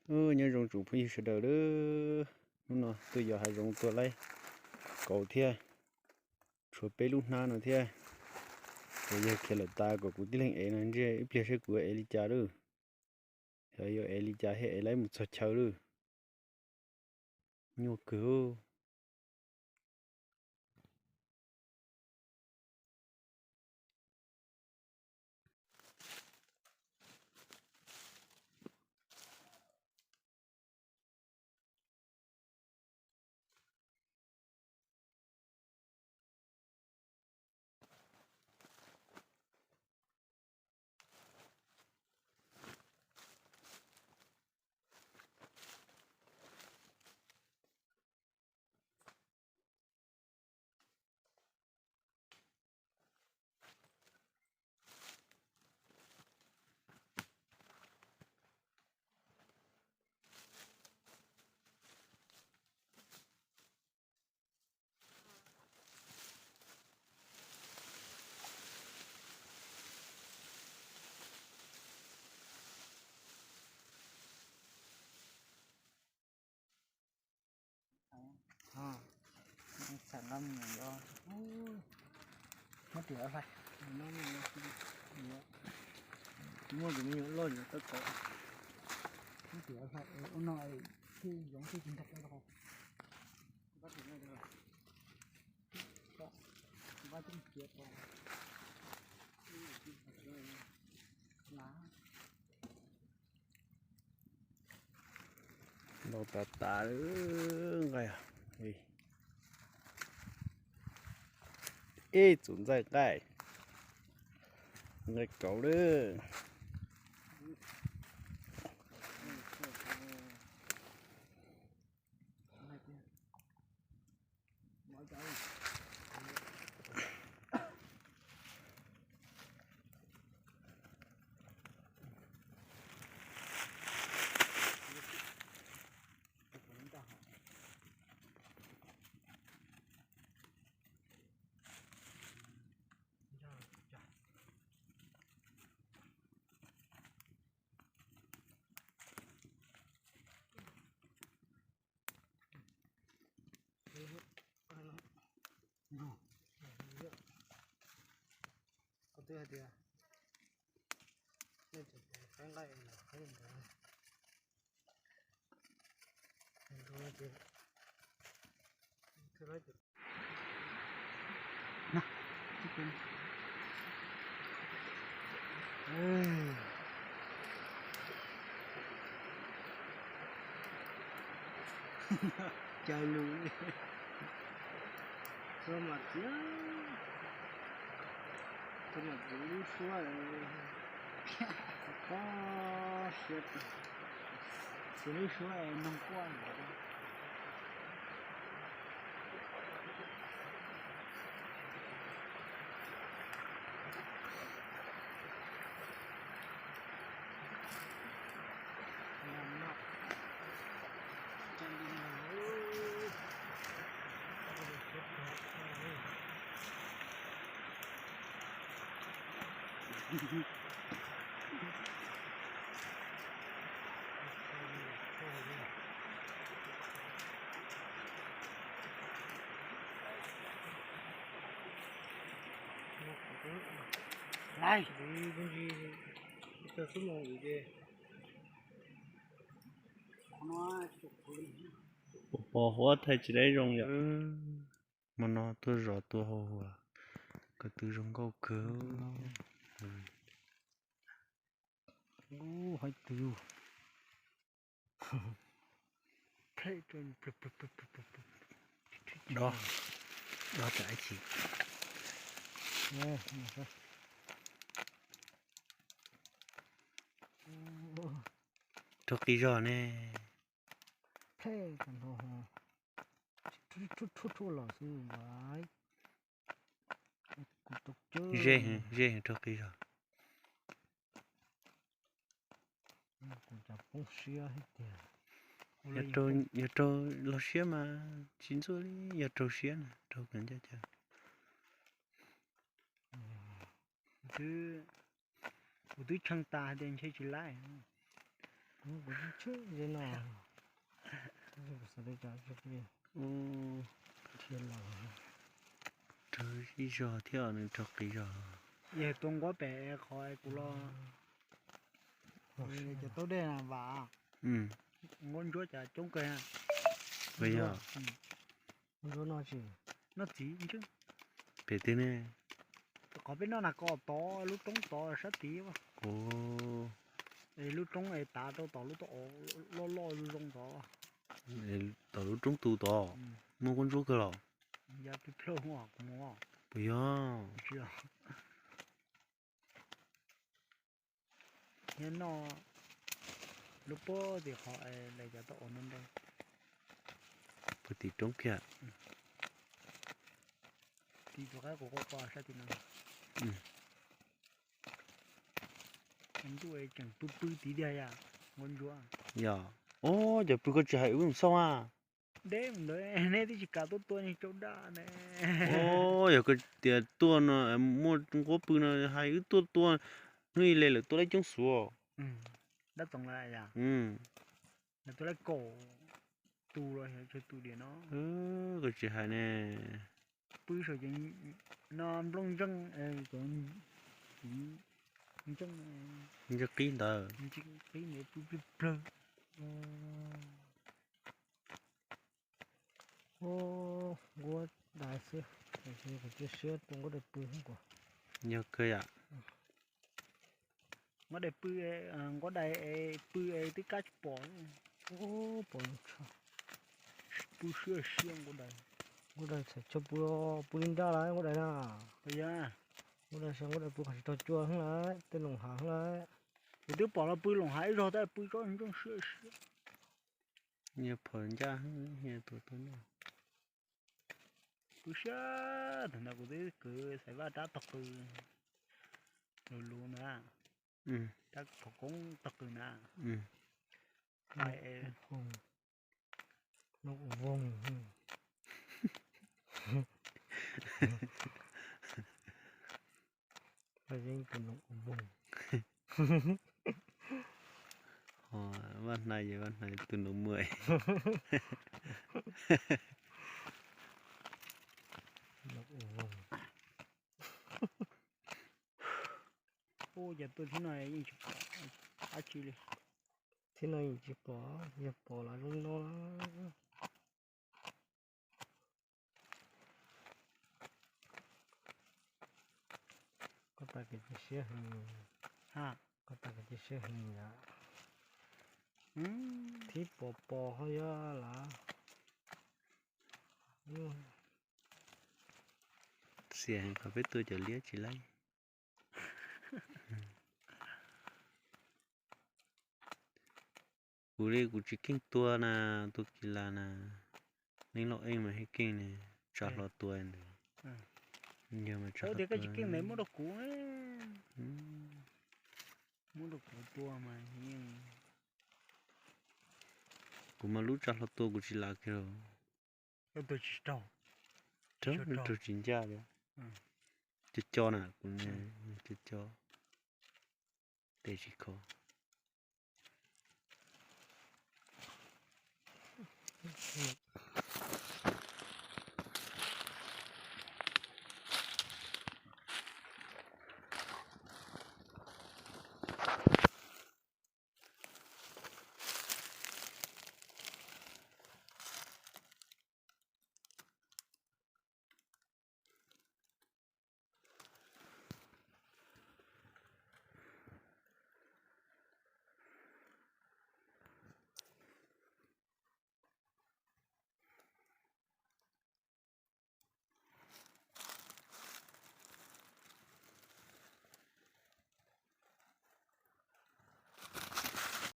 Nyob zoo tsoom phooj ywg sawv daws lawm, hnub no tuaj yos hav zoov tuaj laij kauv thiab, tshuav peb lub hnab no thiab. Ces yog khiav lawm tas kom kuv tib leeg ev no, ntshe ib pliag saib kuv ev li cas lawm. Xyov yuav ev li cas thiaj ev laib mus txog chaw lawm. Nyuaj kawg. Muab ris hlais, muab tus me nyuam loj yuav tau kauv. Muab ris hlais ua no thiaj zoo thiaj tsis ntag. Ntau tas tas nqaij. Ib txum ntxaij nqaij, nqaij kauv lawm. Kuv twb hais tias nej tseem qaib nqaij los qaib ntawd. Caw lus li. Tuaj mas txiv, tuaj mas txiv lub suab, kho siab, txiv lub suab noog quaj. Lais, pos huab thaij tsis deb zoo yom. Hmo no tuaj zov tua hau huas, ko tw zoo nkauj kawg. Haib tw. Dob, dob tsam ib chim. Raug qis zog ne. Ze, ze raug qis zog. Yog raug log siab mas tsis ntxuaj li, yog raug siab na, raug kawm ncaj cas. Kuv twb tshee tas hais tias ntshe tsis laib. Kuv tsis tshe ze no. Kuv xav tias cas thiaj los raug ib zog thiab nws raug qiv zog. Yog tua nquab pem qhov kuv los, cov taub dej na vam, nquab ntsuab cas coob kawg. Puas yog? Nquab no tsis, no txiv ntswb. Pem twg ne? Qhov peb noj na, ko tod lub roob tod sab tid. Lub roob es tav rau tom lub toj loj loj zoo tod. Tom lub roob tu tod muaj nquab ntsuab kawg los? Yog plig plawg kuv mus. Puas yog? Nyob no lub puag tim qhov lawv cov tau ua ntau ntau. Puag tim roob kiag. Tim tus qaib quas quaj quaj sab tim no. Ntuj tseem pw pw tid tiag yam nquab ntsuab. Yog, o, cov pw koj tsis hais wb mus xauj a. Deb mus ntawd neb twb tsis kam tuaj tua ni rau daj ne. O, yog koj tias tuaj no muaj nquab pw no hais wb tuaj tua, hnub ib le lawm tua laib coob xwb. Dab txoov lawm yom. Lawv tua laib kaum tus los yog tsawg tus diam no. Koj tsis hais ne. Pw saum ces no nplooj ntseej, ntseej, ntseej qib ntawd, ntseej qib ntawd pw pw plawg. Nquab dais xwb, kuv cia siab tua nquab dais pw xwb kuv. Yog kawg yam. Nquab dais pw, nquab dais pw es twb kab tsis pom. Pom, pw siab siab nquab dais. Nquab dais txhais chaw pw, pw li nraj lawm nquab dais na. Nquab dais saib nquab dais pw qhov tsis raug cua xwb lawm, tej loos hav xwb lawm. Kuv twb pom los pw loos hav ib zaug tab pw tsob ntseej siab siab. Yog phom ncaj, yog tus tuaj noj. Pw siab, thaum ntawd kuv twb kwv xaiv vaj rab tog qw lus lus na, rab phom koob tog qw na. Noj voog. Yeeb tus noj voog. Vaj Hnais ces Vaj Hnais tus noj muaj. Ua cas tuaj thib no yeej tsis pom dab tsi li. Thib no yeej tsis pom, yog pom los zoo no. Koj tas kev cia siab heev. Koj tas kev cia siab heev yom. Thib pom pom ho yog lawm. Xiam heev qhov peb tua cov liab tsis laib. Kuv li kuv tsis keej tua na, tua kis las na. Neeg loj eej mas heev keej ne, tsa hlo tua ntawd. Yog mas tsa hlo tua. Muab rau kuv, muab rau kuv tua mas yeej. Kuv mas lub tsa hlo tua kuv tsis lav kiag. Raug tsis ncaj li. Co co na, kuv co co. Tes tsis khov.